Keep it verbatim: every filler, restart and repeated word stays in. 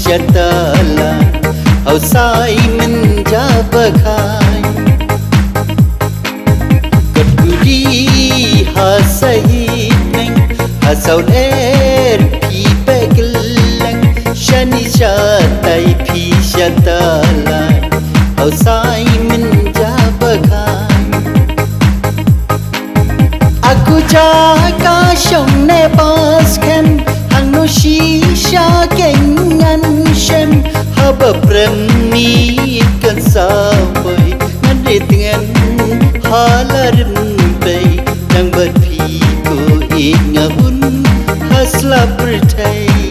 Yatala, hau Simon Jabakhain. Kot kuri ha Sahitneng, ha Sauler phi Begleng, shani shatai phi shatalai, hau Simon Jabakhain. Aku jaka shong ne pas kem, hang no shisha kengan shem, haba prem mi kan sawai, ngan rit ngan halarin pei, nang bat phi ko ik ngahun, hasla pertai.